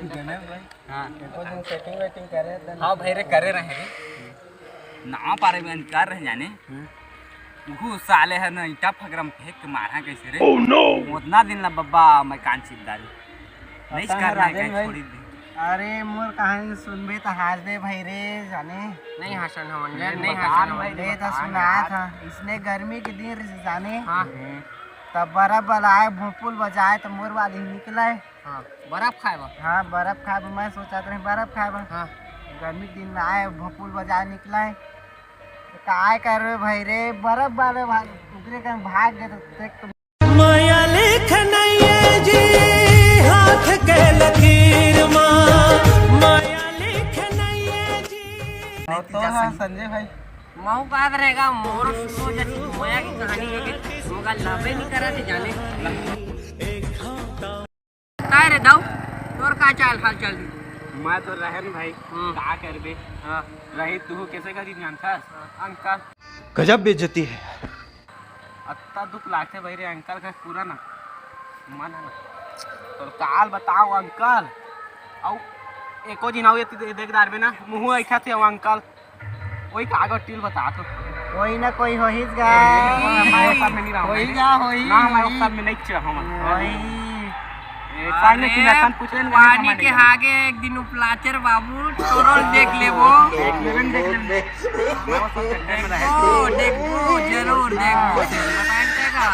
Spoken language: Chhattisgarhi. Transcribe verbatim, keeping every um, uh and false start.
हाँ। एको दिन सेटिंग वेटिंग करे त हाँ भाई रे, करे रहे रे। नाव पारे में अंधकार रह जाने। हम्म। उहू साले ह न ईंटा फकरा म फेंक के मारा कइसे रे। Oh no! ओतना दिन ला बब्बा मैं कान चिप डाली। नहीं पता करना है, है राजेन कहीं भाई। छोड़ी दे। अरे मोर कहानी सुनबे त हांस दे भाई रे जाने। नहीं हांसन हमन ले, नहीं नहीं हांसन बतान हमन भाई, ले। ये तो बतान सुना यार। था, इसने गर्मी के दिन रहिस जाने। हाँ। हम्म। तब बरफ बलाए, भोंपुल बजाए, त मोर वाली निकलाए। हाँ, बरफ खाए बर। हाँ, बरफ खाए बर, मैं सोचत रहे बरफ खाए बर। हाँ। गर्मी के दिन में आए, भोंपुल बजाए निकलाए। त काय करबे भाई रे, बरफ वाले भाई, ओकरे कन भाग गए त देख तो। माया लिख नइये जी, हाथ के लकीर मा, माया लिख नइये जी। और तो हाँ संजय भाई। मऊ बात रहेगा, मोर सुनो जैसे मया के कहानी है कि मोगा लबे नहीं करा थे जाने। काय रे दाऊ, तोर का चाल, हाल चाल? मैं तो रहन भाई, हम्म। का करबे? हाँ। रही तू कैसे करी जानथस? अंकल। गजब बेइज्जती है। अत्ता दुख लागथे भाई रे, अंकल का पूरा ना मन है ना। तोर काल बताओ अंकल, अउ एको दिन आओ ये दे-, देख डारबे ना, मुँह ऐसा थे अंकल। वही का आगे टील बता तो। कोई ना कोई होहिस गा। मैं सब में नहीं रहूँ। होही गा, होही, ना, मैं होही। सब में नहीं चाहूँ मैं। होही। ए, सामने अरे, की नसन पूछ ले, पानी के आगे एक दिन उपलाचर बाबू, तोरो देख लेबो। देख लेबे, देख लेबे। मैं वो सब चक्कर में रहे। ओ, देखबो, जरूर देखबो। बताएंगे का?